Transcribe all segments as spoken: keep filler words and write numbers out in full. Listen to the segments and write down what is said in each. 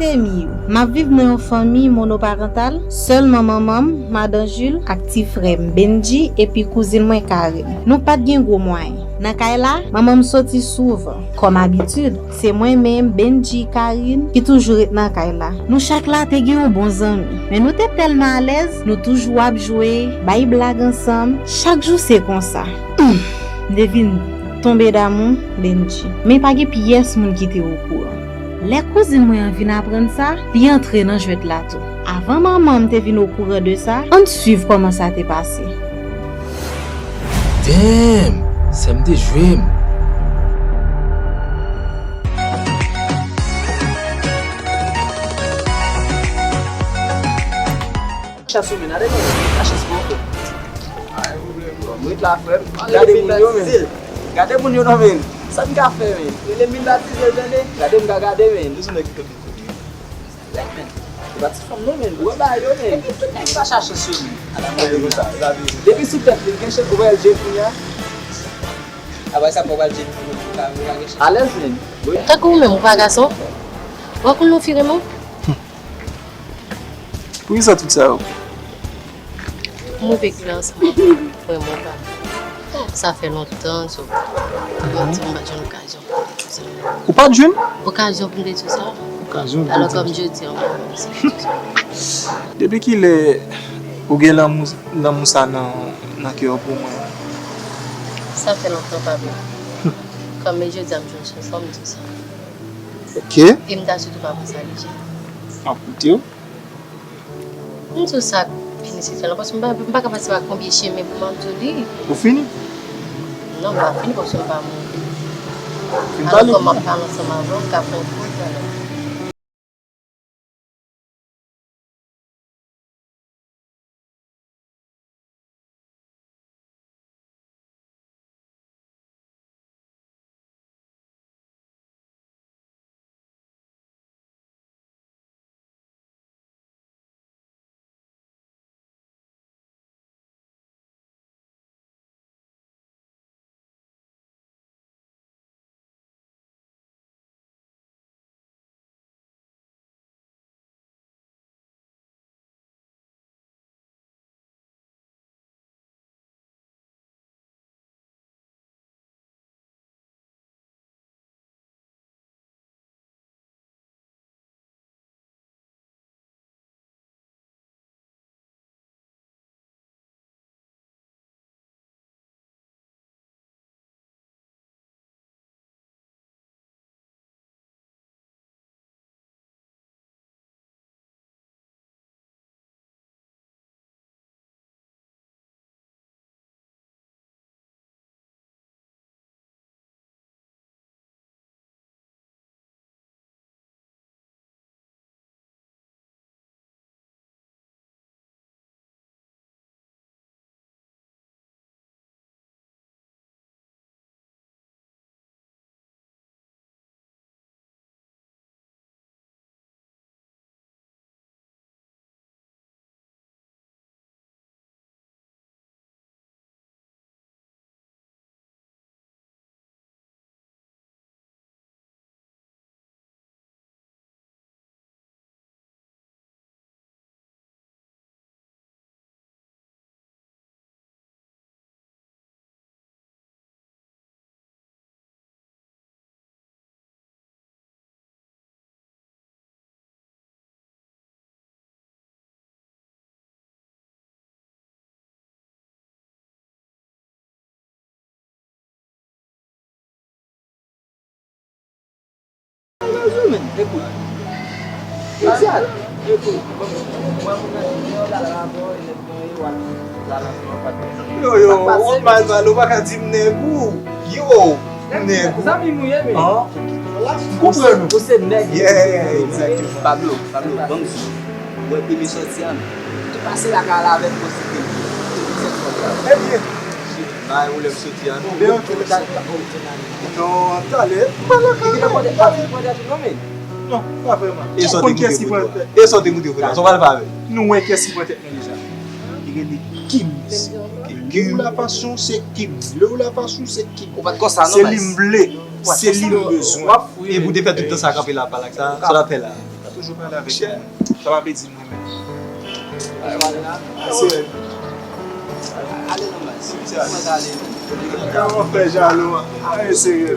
Fanmi yo. M ap viv nan yon fanmi monoparantal, sèlman manman m, madan Jules, ak ti frè m, Benji, epi kouzin mwen, Karen. Nou pa t gen gwo mwayen. Nan kay la, manman m soti souvan. Kòm abitid, se mwen menm, Benji, Karen, ki toujou ret nan kay la. Nou chak la te gen yon bon zanmi, men nou te tèlman alèz, nou toujou ap jwe, bay blag ansanm. Chak jou se konsa. M te vin tonbe damou Benji. Men pa gen pyès moun ki te okouran. Lè kouzin mwen an vin aprann sa, li antre nan jwèt la tou. Avan manman m te vin okouran de sa, ann swiv kòman sa te pase. Damn! Sè m te jwe m. Chans ou men, ale men, la chans pou ou. M ret la, frè m. Gade moun yo, men. Gade moun yo, non, men. Sa n ka fè, men? Rele m vin batize l, tande. Gade m ka gade, men. Li sou nèg ki konn vin kote. Lèk, men. Se pa ti fanm, non, men. Ou wè bagay yo, men. Epi tout nèg pa chache sou li. Ala mwen konsa, sa vle di. Depi sou tèt li, l gen cheve, ou wè l je kounye a. Apre sa, pa w pral je kounye a, ou ka, ou ka gen cheve. Alèz, men. Tankou ou menm, ou pa gason? Ou pa konn non fi renmen w? Poukisa tout sa yo? Move kle ansanm avè w, mwen, mwen pa. Sa fè lontan, so, mwen di m pa t jwenn okazyon pou m te di w sa. Ou pa t jwenn? Okazyon pou m te di w sa. Okazyon pou m te di w sa. Alò, kòm jodi an, mwen, mwen, se jodi an. Depi kilè ou gen lanmou, lanmou sa nan, nan kè w pou mwen? Sa fè lontan, pa vre. Kòm jodi an, m jwenn chans, fò m di w sa. Ok. E m ta swete w pa pran sa lejè. M ap koute w. M di w sa pi nesesè la, paske m pa, m pa ka pase pa konbyen chemen pou m ap di w li. Ou fini? Non, m pa fini paske m pa mouri. Fin pale. Alò, kòm m ap pale ansanm avè w, m ka fè yon poz alò. Rezomen, ekout. Egzak. Ekout. Mwen, mwen, mwen, Yo, yo, ou mal, mal, ou pa ka di m nèg ou. Yo, m nèg ou. Zanmi m ou ye, men. An? M konprann ou. Ou se nèg. Yeah, exactement. Pablo, Pablo, ban m di. Ou wè premye sòti a, m te pase lakay la avèk mwen, se te, se te sèt sòti a. Ebyen. Bay ou lè m soti a, non. Non, talè. M pa lakay la. Non, pa vrèman. E sa w te moute pou li? E sa w te moute pou li? Sa w pral fè avè l? Nou wè kiyès ki pran tèt mwen deja. Li rele Gims. Lè ou la pasyon, se Gims. Lè ou la pasyon, se Gims. Ou pa t konsa, non, se li m vle. Se li m bezwen. E pou te fè tout tan sa kanpe la, pa la, sa, sa l ap fè la. Toujou pale avèk moun. Sa pa vle di mwen menm. Mesye. Ale non, baz. Kòman fè jalou, an? Ay, serye,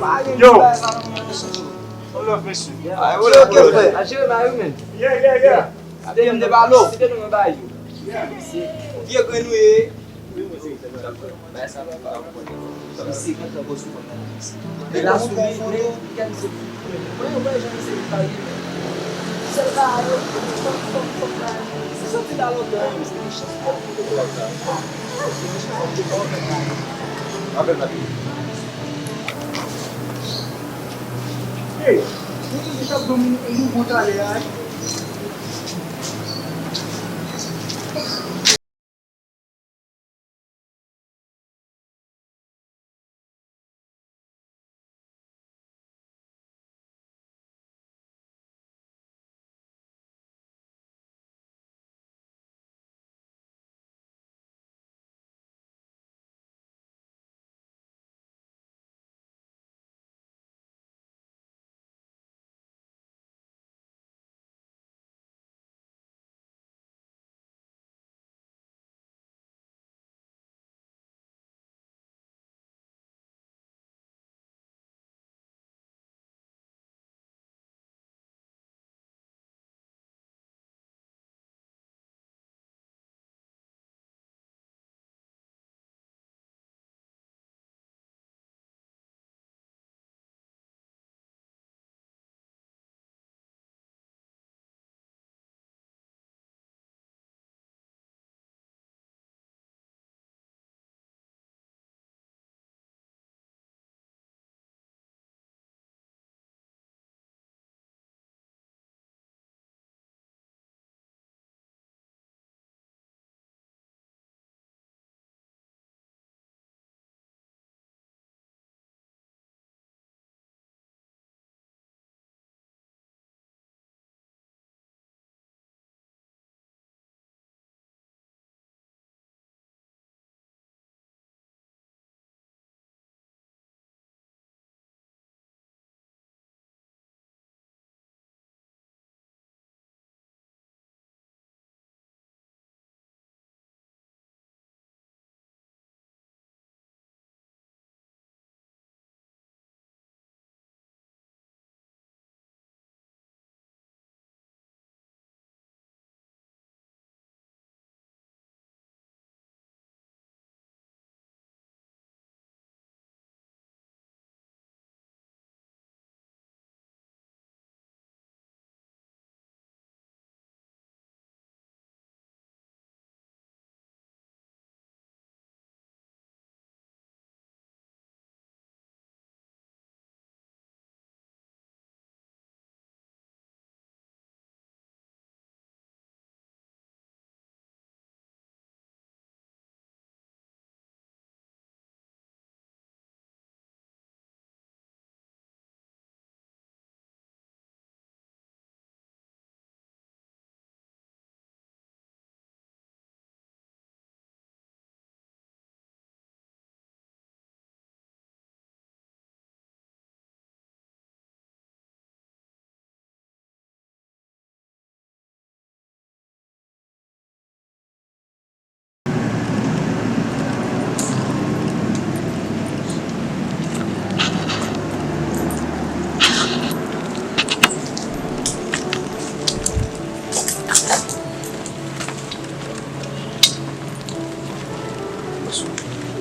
men. Yo! One love, mesye. Yo, kèt, frè. A jere mari w, men. Yeah, yeah, yeah. Site nou, site nou, mwen ba yo. Vye grenn ou ye. Bay sa pa. Misye gentan gwo sou kòm nan misye. E la sou li, men li gen misye. Mwen wè jan misye parye. Sèl bagay yo, fòk, fòk, fòk, fòk. Se soti la lontan, misye gen chans pou. Apèl pa. Hey, li t ap ban m yon bon talè a.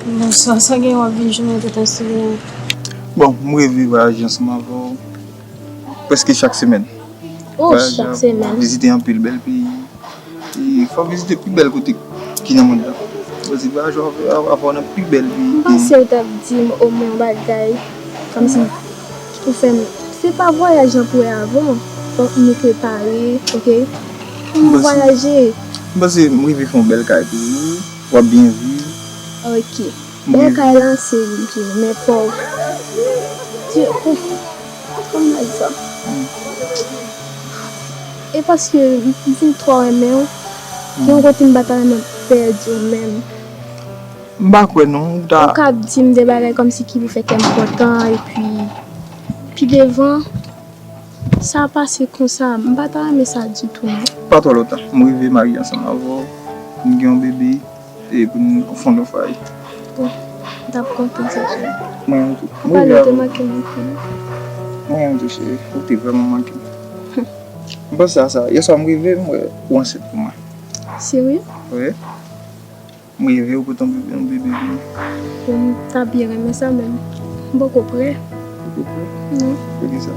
Bonswa, sa gen w ap vin jwenn mwen tèt ansouye a? Bon, m reve vwayaje ansanm avè w prèske chak semèn. Oh, chak semèn. Vizite anpil bèl peyi. E fò vizite pi bèl kote ki nan mond lan. Vizite vwayaje avè w nan pi bèl peyi. M panse w t ap di m omwen yon bagay kòmsi pou fè m. Se pa vwayaj lan pou wè avan. Fòk nou prepare, oke? Pou nou vwayaje. M panse m rive fè yon bèl kay pou ou. W ap byen viv. Ok. Bon, kay lan se vin tou, men fò w. Ti, ouf, kòman m di sa? E paske m fin twò renmen w, gen yon kote m pa ta renmen pèdi w menm. M pa kwè non, ou ta. Ou ka ap di m de bagay kòmsi ki pou fè kè m kontan, epi pi devan, Sa pase konsa, m pa ta renmen sa ditou, non. Pa twò lontan, m rive marye ansanm avè w, m gen yon bebe, e pou n fon yon fwaye. Bon, m t ap kontan sa, cheri. Mwen menm tou. M rive avè w. Ou te manke m anpil. Mwen menm tou, cheri, ou te vrèman manke m. M panse a sa, yèswa m rive, m wè ou ansent pou mwen. Serye? Wi. M rive, ou pote yon bebe, yon bebe vini. Bon, m ta byen renmen sa, men m poko prè. Ou poko prè? Non. Poukisa?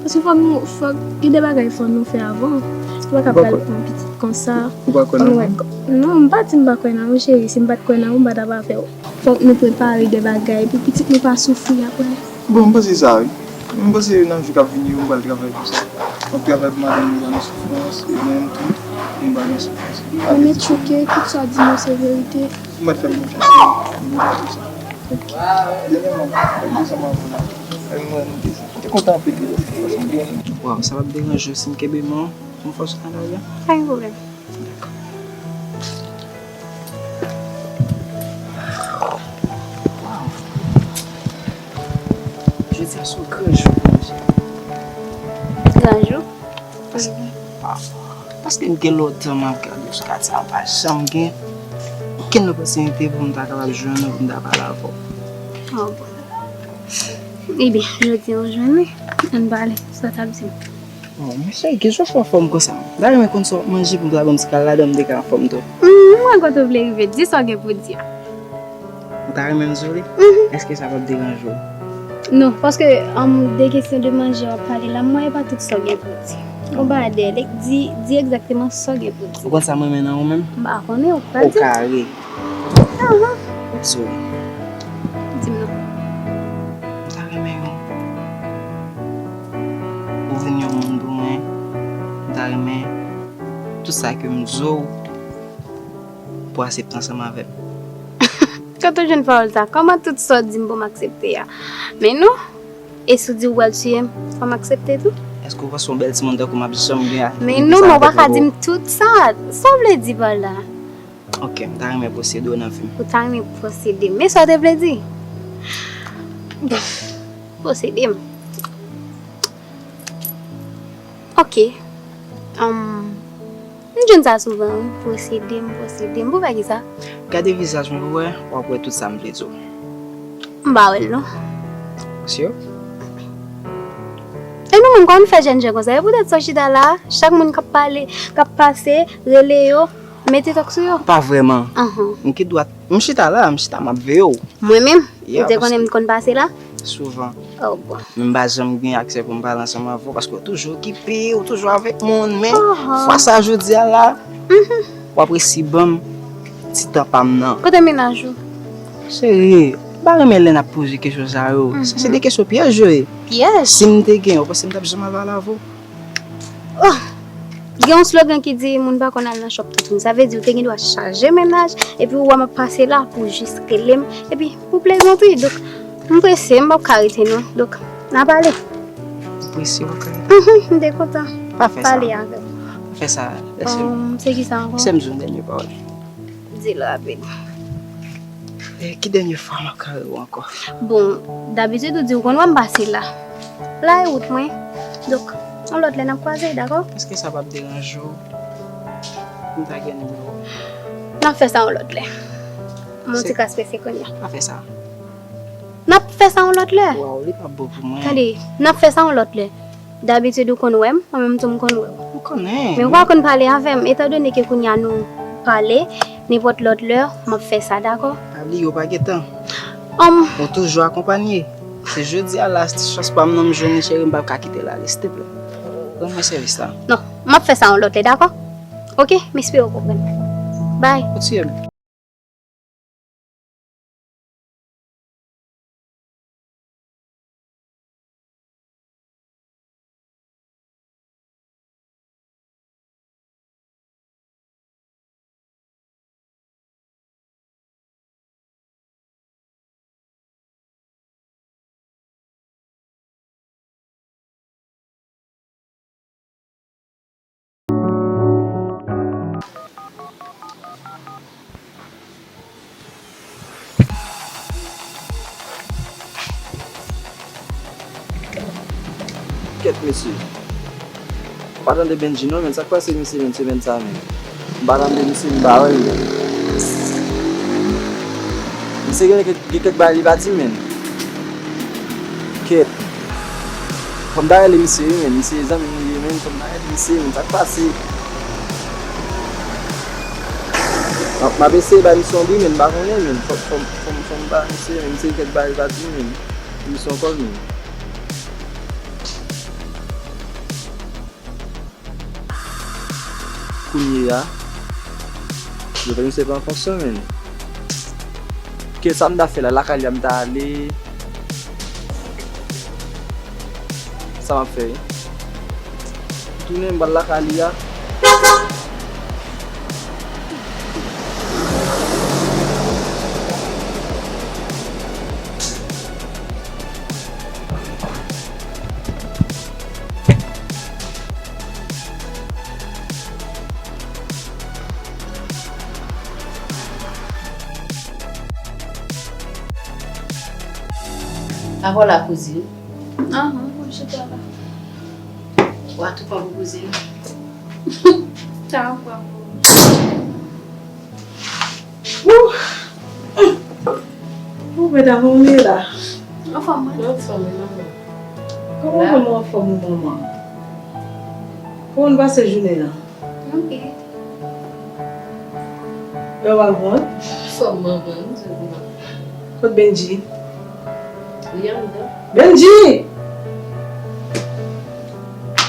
Paske fòk nou, fòk gen de bagay fòk nou fè avan. Nou pa ka pral pran pitit konsa. Ou pa kwè nan moun? Non, m pa di m pa kwè nan ou, cheri. Si m pa t kwè nan ou, m pa t ap avè w. Fòk nou prepare de bagay pou pitit nou pa soufri apre. Bon, m panse sa, wi. M panse nan jou k ap vini yo, m pral travay pou sa. M ap travay pou madanm mwen pa nan soufrans, e mwen menm tou, m pa nan soufrans. Mwen mèt chouke, tout sa w di m yo se verite. Ou mèt fè m konfyans, wi. M bezwen tou sa. Dènyèman, m te ansanm avè w la. E mwen, m te, m te kontan anpil de lè, paske m gen. Waw, sa p ap deranje w si m kenbe men w, m fè w sot nan lari a? Pa gen pwoblèm. Jodi a se yon gran jou pou mwen, cheri. Gran jou? Paske, ah, paske m gen lontan m ap gade w sou katye a, m pa janm gen okenn opòtinite pou m ta kapab jwenn ou, pou m ta pale avè w. Oh, bon. Ebyen, jodi a ou jwenn mwen, ann pale, sa w t ap di m? Oh, men cheri, gen jou fò fòm konsa. M ta renmen konn sa w ap manje pou m ta ban m ti kal ladan, m te ka anfòm tou. Hmm, m wè kote w vle rive. Di sa w gen pou w di a. Ou ta renmen m di w li? Mhm. Èske sa p ap deranje w? Non, paske, um, de kesyon de manje w ap pale la, m wè e pa tout sa w gen pou w di. Yon bagay de, de, di, di egzakteman sa w gen pou w di. Ou konn sa m renmen nan ou menm? M pa konnen, ou pral di. Okare. Aha. Sorry. Di m non. M ta renmen yon Ou vin yon moun pou mwen. M ta renmen tout sa ke m di w pou w aksepte ansanm avè m. Kote w jwenn pawòl sa? Kòman tout sa w di m pou m aksepte a? Men non. E si w di w pral tiye m, fò m aksepte tou? Èske w panse yon bèl timoun tankou m ap janm gen a? Men non, men w pa ka di m tout sa. Sa w vle di pa la? Ok, m ta renmen posede w nan vi m. Ou ta renmen posede m? Men sa w te vle di? Posede m. Ok. Um, m jwenn sa souvan, wi. Posede m, posede m. Pou fè kisa? Gade vizaj mwen pou wè, w ap wè tout sa m vle di w. M pa wè l, non. Sure? E nou menm, kòman n fè jènjan konsa? E poutèt sa w chita la, chak moun k ap pale, k ap pase, rele yo, mete tòk sou yo. Pa vrèman. Ahan. M gen dwa, m chita la, m chita, m ap veye w. Mwen menm? Yeah, ou te konnen m konn pase la? Souvan. Oh, bon. Men m pa janm gen aksè pou m pale ansanm avè w, paske w toujou okipe, w toujou avèk moun, men fwa sa jodi a la, w ap resi ban m ti tan pa m nan. Kote mennaj ou? Cheri, m pa renmen lè n ap poze kesyon sa yo. Sa se de kesyon pyèj yo ye. Pyèj? Si m te gen, ou panse m t ap janm al pale avè w? Oh! Gen yon slogan ki di, moun pa konn al nan shop toutouni. Sa vle di, ou te gen dwa chaje mennaj, epi ou wè m ap pase la pou jis rele m, epi pou plezantri. Donk, m prese, m p ap ka rete non. Donk, n a pale. Ou prese, ou pa ka rete? Mhm, m te kontan pale avè w. Pa fè sa. Pa fè sa. Lèse m. Um, se ki sa ankò? Lèse m di yon dènye pawòl. Di l rapid. E, ki dènye fwa m ap kare w ankò? Bon, dabitid ou di ou konn wè m pase la. La e wout mwen. Donk, yon lòt lè n ap kwaze, dakò? Èske sa p ap deranje w pou m ta gen nimewo w? N ap fè sa yon lòt lè. M yon ti kras prese kounye a. Pa fè sa. N ap fè sa yon lòt lè. Waw, li p ap bon pou mwen. Tande, n ap fè sa yon lòt lè. Dabitid ou konn wè m, mwen menm tou m konn wè w. M konnen. Men ou pa konn pale avè m, etandone ke kounye a nou pale, nenpòt lòt lè, m ap fè sa, dakò? Pa bliye, ou pa gen tan. Anm. Ou toujou akonpanye. Se jodi a la, chans pa m nan m jwenn li, cheri, m p ap ka kite l ale, silteplè. Rann mwen sèvis la. Non, m ap fè sa yon lòt lè, dakò? Oke, m espere w konprann. Bye. Ou tiye m. Kèt mesye, M pa tande Bendji non, men sa k pase misye menm semèn sa menm? M pa tande misye, m pa wè l menm. Misye gen kèk, gen kèk bagay li pa di menm. Kèt. Fò m ta rele misye wi menm, misye zanmi m li ye menm, fò m ta rele misye menm, sa k pase? M ap, m ap eseye bay misye yon bri menm, m pa konnen menm, fò, fò, fò, fò m bay misye menm, misye gen kèk bagay li pa di menm. Misye ankò menm. Kounye a, yo fè misye pran fonksyon menm. Ke sa m ta fè la, lakay li a m ta ale. Sa m ap fè wi. M tounen m pral lakay li a. Apa w la kouzin? Ahan, mwen chita la. W a tou pran pou kouzin? Sa w pran pou. Wouh! Ou mèt a mouri la. Anfòm mwen. Anfòm wi manman. Kòman, kòman anfòm ou manman? Kòman w pase jounen an? Ok. Yo pa bon? Fò manman, m di w. Kot Bendji? Li anndan. Bendji!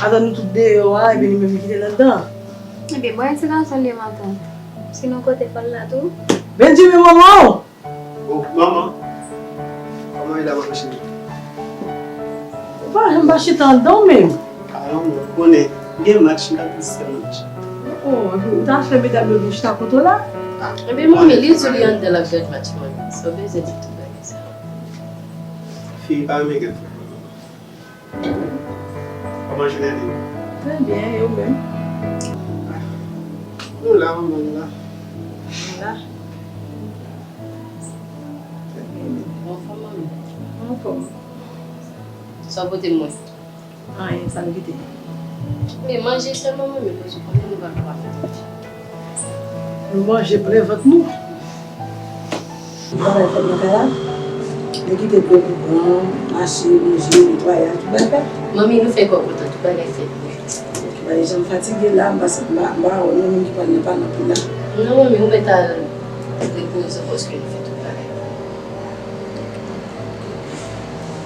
Atann nou tout deyò a, epi li menm li kite l anndan. Ebyen, bon, se nan sèl li maten. Sinon, kote fò l la tou? Bendji, men manman w! Oh, manman. Kòman e la, manman cheri? Ou pa janm pa chita anndan w menm. Ah non, mwen konnen. M gen match, m ta plis fè match. Oh, epi ou ta fè medam yo vin chita kote w la? Ah, ebyen, manmi, li di li anndan l ap gad match, manmi. Sa w bezwen di tout bagay sa? Fi pa renmen gad foutbòl, manman. Kòman jounen li? Trè byen, e ou menm? Nou la, manman, nou la. Nou la. Trè byen. Ou anfòm, manmi? Mwen anfòm. Sa w pote mwen? Anyen, sa m kite. Men manje sèlman, manmi, paske konnen nou pa ka pa fè manje. Nou manje plen vant nou. Travay fèt nan kay la. Li kite gwo kouran, mache, ranje, netwaye, tout bagay fèt. Manmi, nou fè kò kontan, tout bagay fèt. Ki bagay jan m fatige la, m pa santi m pa, m pa wè nou menm ki pral nan pa nan pi la. Non, manmi, ou mèt al repoze w paske nou fè tout bagay.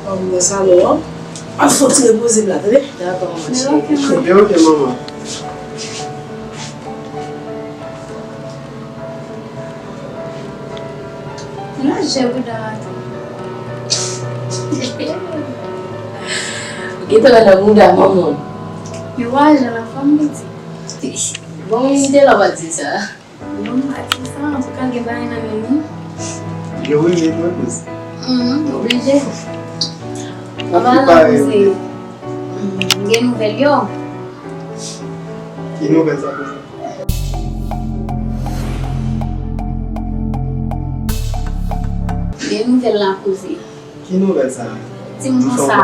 Manman nan salon an. Al soti repoze m la, tande? Dakò, manman cheri. Ok, ok, manman. Nan je bouda maten. Ou gentan wè nan bouda manman. Yo pa jan la fanm li di. Bon, mwen te la w ap di sa. Non, m pa di sa. Antouka, gen bagay nan men nou. Yo renmen mwen konsa. Mhm, oblije. An palan koze. Mhm, gen nouvèl yo. Ki nouvèl sa konsa? Gen nouvèl la koze. Ki nouvèl sa? Ti m konsa.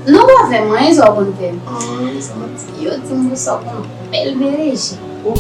Non, pa vle mwen, e sa w konn fè. Ah, sa mati. Yo di m konsa w konn bèl bereje. Oh.